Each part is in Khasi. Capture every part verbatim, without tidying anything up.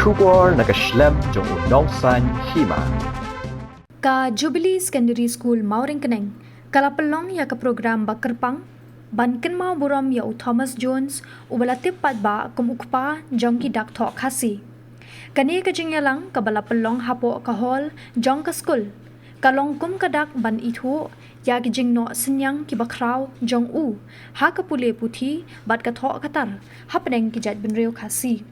Khubor na ka shlem jong u nongsaiñ hima. Ka Jubilee Secondary School Mawryngkneng ka la pynlong ïa ka program ba kyrpang ban kynmaw burom ïa u Thomas Jones, uba la tip paidbah kum u kpa jong ki dak thoh Khasi. Kane ka jingïalang kaba la pynlong hapoh ka hall jong ka skul ka long kum ka dak ban ithuh ïa ki jingnoh synñiang kiba khraw jong u ha ka pule puthi bad ka thoh ka tar hapdeng ki jaitbynriew Khasi.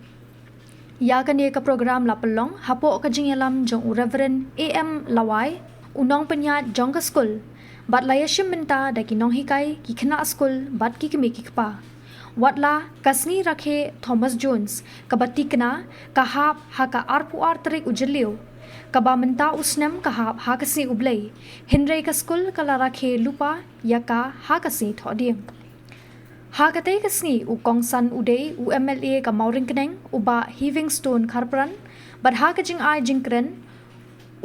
Ïa kane ka program la pynlong hapoh ka jingïalam jong u Reverend A M Lawai, u nongpynïaid jong ka skul, bad la ïashim bynta da ki nonghikai, ki khynnah skul bad ki kmie ki kpa. Watla ka sngi rakhe Thomas Jones kaba tikna ka hap ha ka arphew ar tarik u Jylliew, kaba mynta u snem ka hap ha ka sngi U Blei, hynrei ka skul ka la rakhe lypa ïa ka ha ka sngi Thohdieng. Ha katei ka sngi u kongsan u dei u M L A ka Mawryngkneng, u Bah Heavingstone Kharpran, bad ha ka jingai jingkren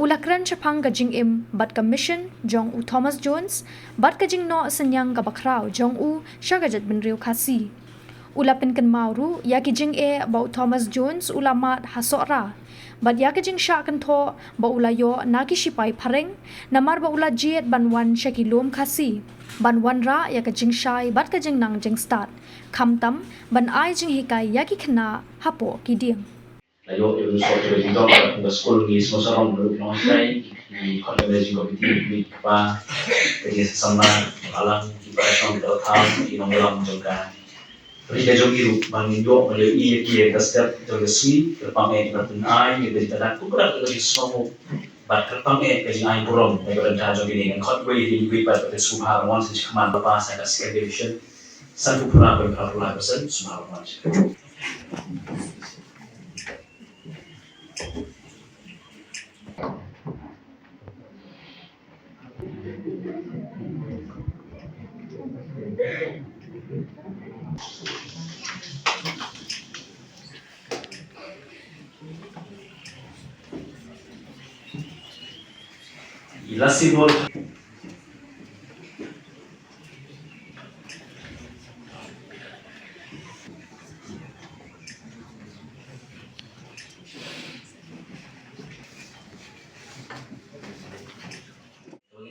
u la kren shaphang ka jingim bad ka mission jong u Thomas Jones bad ka jingnoh synñiang kaba khraw jong u sha ka jaitbynriew Khasi. U la pynkynmaw ruh ïa ki jingeh ba u Thomas Jones u la mad ha Sohra bad ïa ka jingshah kynthoh ba u la ïoh na ki shipai phareng namar ba u la jied ban wan sha ki lum Khasi ban wanrah ïa ka jingshai bad ka jingnang jingstad, khamtam ban ai jinghikai ïa ki khynnah hapoh ki dieng. La ïoh ïa u soh jong ka jingdon ka skul, ngi sngewsarong ruh nonghikai, ngi khot ka managing committee, ngi kpa, ka jingïasamla, ka balang, ki para shong, ki para thaw, ki nongïalam jong ka ri ka jong ngi ruh, ba ngin ïoh ban ïohi ïa ki ha ka step jong ka sngi. Kyrpang eh ban pynai ïa ka jingkyrkhu, kyrpang eh ka jingsngewnguh, bad kyrpang eh ka jingai burom na ka bynta jong kine. Ngan khot wei, wei, wei pat, ba ka sngewbha ban wan sha khmat, ba pass ha ka second division, sanphew phra point phra phra percent, sngewbha ban wan sha. Ila sibol. Ngin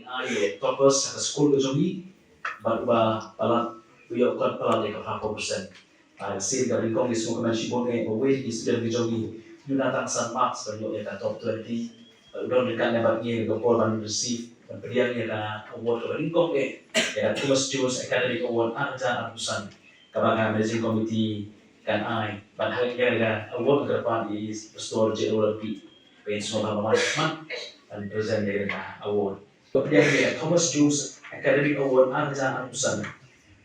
ai ïa toppers ha ka skul ka jong ngi, bad uba palat, u ïoh kot palat ïa ka phra phew percent. Ba ka sien ka nyngkong ngi sngewkmen shibun eh ba uwei na ki student ki jong ngi, u la tang san marks ban ïoh ïa ka top twenty. Bad u don ryngkat ne bad ngi ha ka por ban receive, ban pdiang ïa ka award kaba nyngkong eh, ïa ka Thomas Jones Academic Award ar hajar arphew san, kaba ka managing committee kan ai. Bad ha ïa ka award ka kyrpad ïa i Pastor J. Olympic, ba ngin sngewbha ban wan ha khmat ban present ïa ka award. Ba pdiang ïa ka Thomas Jones Academic Award ar hajar arphew san,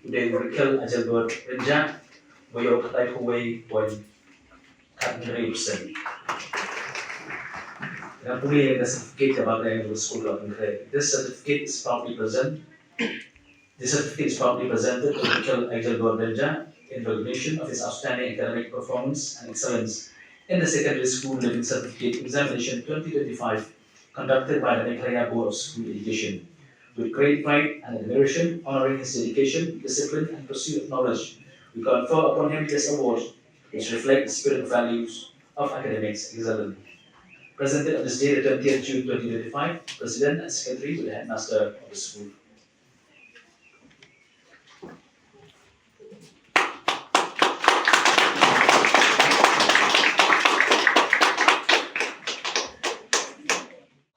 u dei u Raquel Adelbert Rynjah, ba ïoh khatlai phew wei point khathynriew percent. Nga pule ïa ka certificate kaba ka ïa ka skul ka pynkhreh. This certificate is proudly present. This certificate is proudly presented to Raquel Adelbert Rynjah in recognition of his outstanding academic performance and excellence in the Secondary School Leaving Certificate Examination twenty twenty-five, conducted by the Meghalaya Board of School Education. With great pride and admiration, honoring his dedication, discipline, and pursuit of knowledge, we confer upon him this award, which reflects the spirit of values of academics excellence. Presented on this day, the twentieth June twenty twenty-five, President and Secretary with the Headmaster of the school.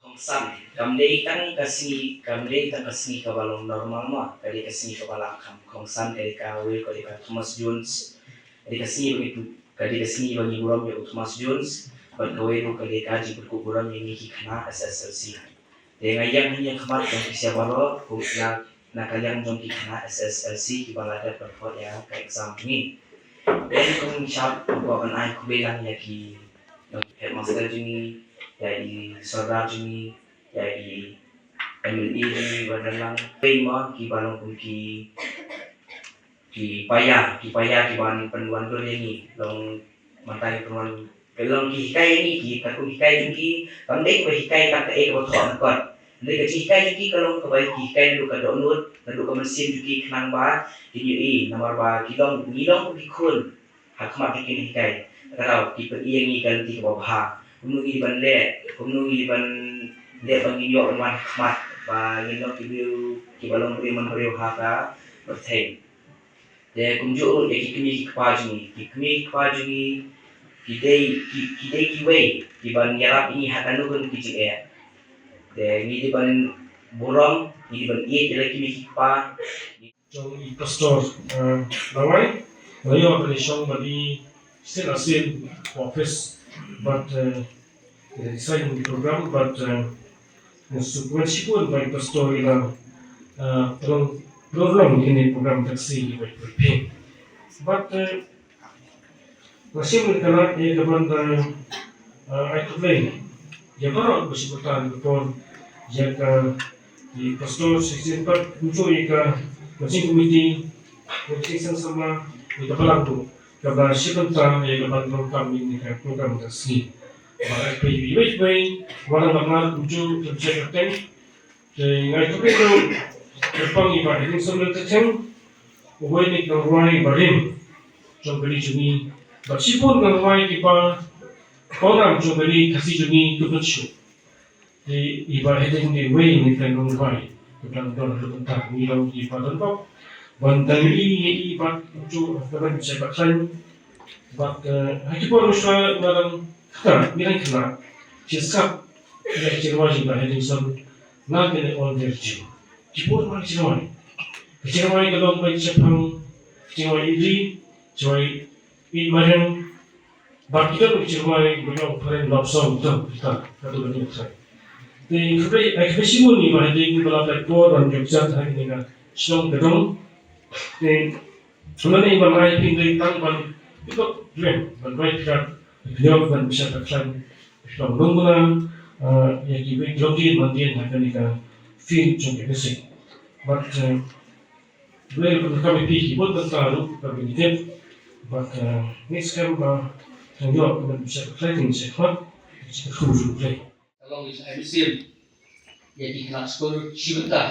Kongsan, kam dei tang ka sngi, kam dei tang ka sngi kaba long normal mo, ka dei ka sngi kaba lah kham. Kongsan ka dei kawei, ka dei ka Thomas Jones, ka dei ka sngi ba ngi, ka dei ka sngi ba ngi burom ïa u Thomas Jones, bad kawei ruh ka dei ka jingpynkup burom ïa ngi ki khynnah S S L C. Te nga ïeng hangne ha khmat jong phi sha baroh, kum na, na ka liang jong ki khynnah S S L C kiba la dep ban thoh ïa ka exam jong ngi. Te kum shap, nga kwah ban ai khublei lang ïa ki, ïa ki headmaster jong ngi, ïa i sordar jong ngi, ïa i M L A jong ngi ba don lang. Pei ma kiba long kum ki ki paia, ki paia kiban pynwandur ïa ngi, long mynta ki pynwan, ki long ki hikai ïa ngi, ki katkum hikai jong ki, kam dei kiba hikai tang kaei kaba thoh na kot. Hynrei ka jinghikai jong ki ka long kaba ki hikai naduh ka dohnud, naduh ka mynsiem jong ki khnang ba kin ïohi, namar ba ki long, ngi long ki khun ha khmat jong ki hikai. Ka daw ki pyni ïa ngi ka lynti kaba bha. Kumno ngi ban leh, kumno ngi ban leh ba ngin ïoh ban wan ha khmat, ba ngin long ki briew kiba long briew man briew ha ka pyrthei. Te kumjuh ruh ïa ki kmie ki kpa jong ngi, ki kmie ki kpa jong ngi ki dei ki, ki dei kiwei kiban ïarap ïa ngi ha kano kano ki jingeh. Te ngi dei ban burom, ngi dei ban ïeit ïa la ki kmie ki kpa. Jong i Pastor, eh, Lawai, la ïoh ban ïashong ban i sien a sien office, but, eh, i sign the program, but, eh, nga sngewkmen shibun ba i Pastor i la, eh, pynlong, pynlong ïa kane program taxi i bai pynpin. But, eh, Nga shim ïa ka lad ïa ka ban da, ah, ai khublei ïa baroh ba shu bynta ïa ka por, ïa ka, i Pastor Shisien pat, kumjuh ïa ka Managing Committee, ïa ka Seng Samla, ïa ka Balang ruh kaba shu bynta ïa ka ban donkam ïa ka program ka sngi. Ba ai khublei ïa iwei pa iwei, Warang Bamar kumjuh, kumjuh ka teng. Te nga ai khublei ruh kyrpang ïa i Bah Henningson Lyntathiang, uwei na ki nongrwai barim jong ka ri jong ngi, bad shibun nongrwai kiba pawnam jong ka ri Khasi jong ngi ki bun shuh. Te i Bah Henningson dei uwei na ki nongrwai kiba dang don ha ka bynta, ngi long kiba don bok ban dang ïohi ïa i bad kumjuh ha ka bynta sha ka khlaiñ. Bad, eh, ha ki por mynshwa nga dang khynnah, ngi dang khynnah, shi sngap ïa ka jingrwai jong i Bah Henningson, Na Kane All Their Jew. Ki bun mar ki jingrwai. Ka jingrwai ka long ba shaphang, ka jingrwai ïeit ri, jingrwai ïeit mariang, bad ki don ki jingrwai ba long phareng love song, don kita, ka tu ka ni ka. Te khublei, ai khublei shibun ïa i Bah Henningson ba la pynpaw ban jop jat ha kane ka shnong ka dong. Te Hynrei ban ai phi dei tang ban pynlong dren, ban ai phi kat pynlong ban bishar ka khlaiñ, pynlong nonguna, eh, ïa ki wei ki longdien mandien ha kane ka field jong ki basic. But, eh, dei ban kam ïa phi ki bun bynta ruh ka bynta. But, eh, next time ba kan ïoh ban bishar ka khlaiñ, bishar ka khlaiñ, bishar ka khlaiñ. Ka long ka jingai mynsiem ïa ki khynnah skul shi bynta.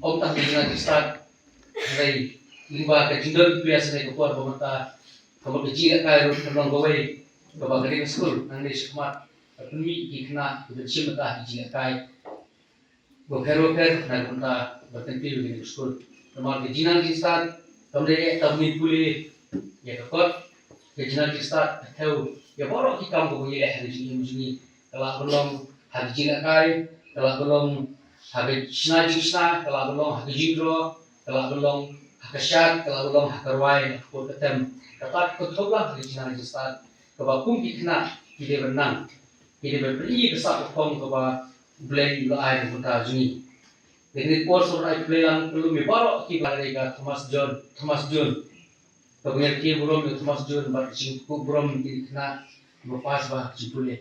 Ym tang ki khynnah ki stad, hynrei lyngba ka jingdon pyrshah ïa ka por ba mynta, ka mut ka jingïalehkai ruh ka long kawei kaba ka dei ka skul nangne shakhmat ka pynmih ki khynnah kiba shi bynta ki jingïalehkai bapher bapher na ka bynta ba kyntiew ïa ka skul. Namar ka jingnang jingstad kam dei eh tang ban pule ïa ka kot, ka jingnang jingstad ka thew ïa baroh ki kam kaba ngi leh ha ka jingim jong ngi. Ka lah ban long ha ka jingïalehkai, ka lah ban long ha ka shna jingshna, ka lah ban long ha ka jingdro, ka lah ban long ha ka shad, ka lah ban long ha ka rwai, ha ka put ka tem. Kata ka thew lang ha ka jingnang jingstad kaba kum ki khynnah ki dei ban nang, ki dei ban pyni ka sap ka phong kaba U Blei u la ai na ka bynta jong ngi. Te kane ka por sngewbha ai khublei lang ka lum ïa baroh kiba la dei ka Thomas John, Thomas John. Kaba ngi rkhie burom ïa u Thomas John bad ka jingkup burom ïa ki khynnah kiba pass bha ka jingpule.